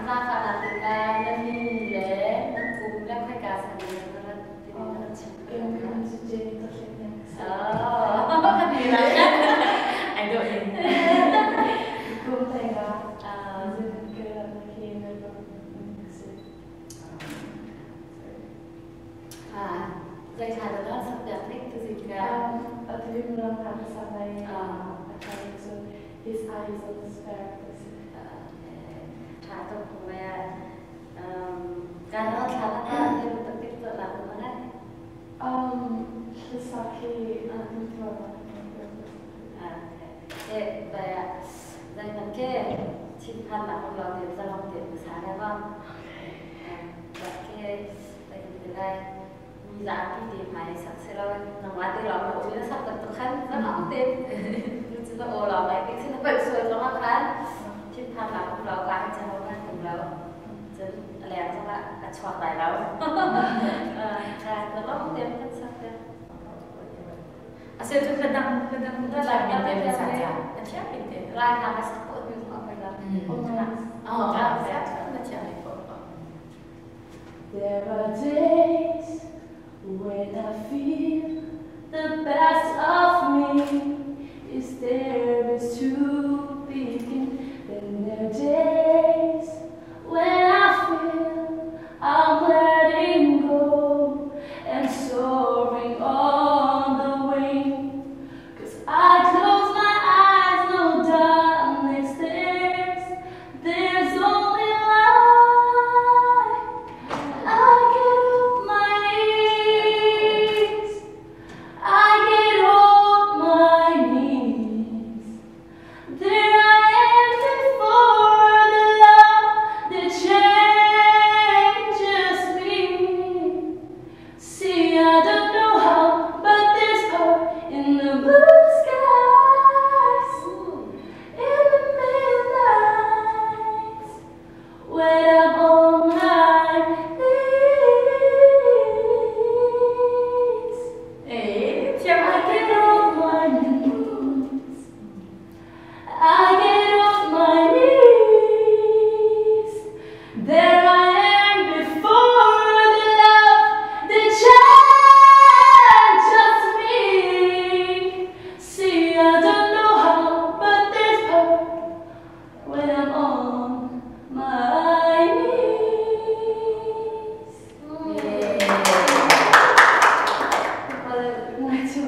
Zaangfahnak in na min le na kum le khoika san in na rat timi na rak chim. Oh, ka ti lai. Ai dawh in. Zei thla dah na sak piak ning tu zik ka? His eyes on the sparrow. Ṭha tuk mei kan rak thla na ka te bantuk tik tuah la ko na. Eh, baya zai man ke thinphan nak um lo te zalong te sa le ma. Ke zai te lai mi zapi te hmai sak se lo nangmah te lawng na um na sak bantuk khan zalong te nu cu na aw lawng ngai tik sin na palh sual zong ah khan thinphan nak um lo ka chan lo kan tum lo cun a leng zong ah a chuak lai lo zalong te kan sak te. Ase cu hladang hladang na thiam min te na sa na thiam min te. Lai hna ka sak ko tu zong a la. Oh, na thiam min ko. There are days when I feel the best of me is there is to begin. Then there are days when I feel I'm letting go and soaring on the wing. 'Cause I close my eyes, no darkness there. There's only light. I get off my knees. I get off my knees. There I am before the love that changes me. See, I don't know how, but there's power in the blue skies, in the midnight, when I'm on my knees. Eh, thiam. I get off my knees. I get off my knees. There I am before the love that changes me. See, I don't know how, but there's power when I'm on my knees. Poi do,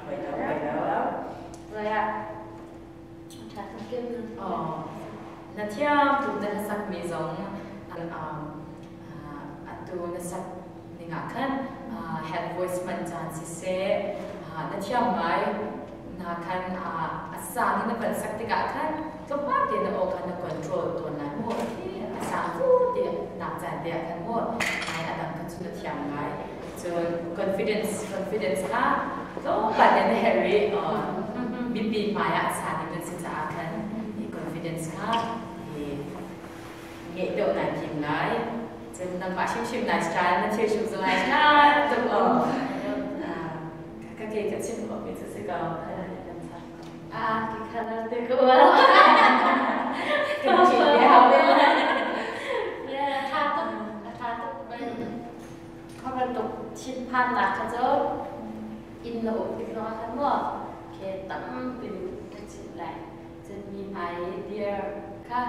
poi do. Rồi ạ. Ṭha tuk kim. Oh, na thiam tuk na sak mi zong atu na sak ning ah khan head voice man caan siseh, na thiam ngai na khan a sang in na van sak tikah khan tlawmpal te na aw khan na control tawn lai mu. A sang fu te nak caan te ah khan mu ai a dang kha cu na thiam ngai. Cun confidence confidence kha tlawmpal te na herh rih. Mipi hmai ah san in nan si caah khan hi confidence kha hi ngeih deuh nai thim lai. Cun nangmah hrimhrim nai style na thil hrim zong ai style tuk aw. Ka ke ka chim khawh mi cu si ko. Ah, ki khan te ko. Kan chim ve hau ve. Yeah, tha tuk, tha tuk. Kha bantuk thinphannak kha cu inn na um tik zongah khan maw ke tampi ka chimh lai. Cun mi hmai i dir kha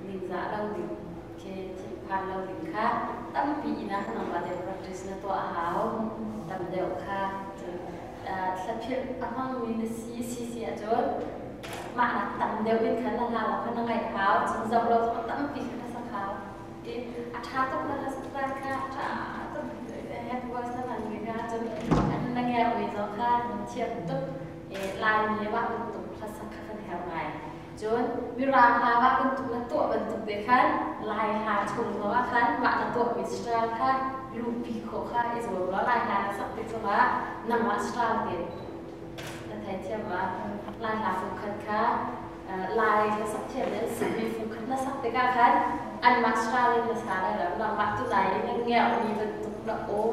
ningzah lo ding ke thinphan lo ding kha tampi inn ah khan nangmah te practice na tuah a hau. Tam deuh kha cun thlaphilh a hmangmi na si si si ahcun mah nak tam deuh in khan na hla lo kha na ngaih hau. Cun zoh lo zong tampi kha na sak hau. A ṭha tuk na sak kha a ṭha tuk. Head voice na hman mi kha cun na ngermi zong kha thiam tuk. Laimi le mah bantuk hlasak kha kan herh ngai. Cun Mirang hla mah bantuk na tuah bantuk te khan Lai hla chung zongah khan mah na tuahmi style kha luhpi khawh kha i zuam law Lai hla na sak tik zongah nangmah style tein na theithiam ma. Lai hla fungkhat kha Lai hlasak thiam in sakmi fungkhat na sak tikah khan anmah style in na sa lai lo. Nangmah tu lai i na ngerhmi bantuk na aw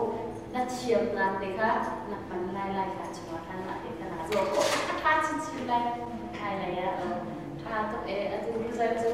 na thiamnak te kha na hman lai. Lai hla chungah khan mah te kha naa zuam khawh. A ṭha chinchin lai. Hmailei ah ṭha tuk e. Atu result cu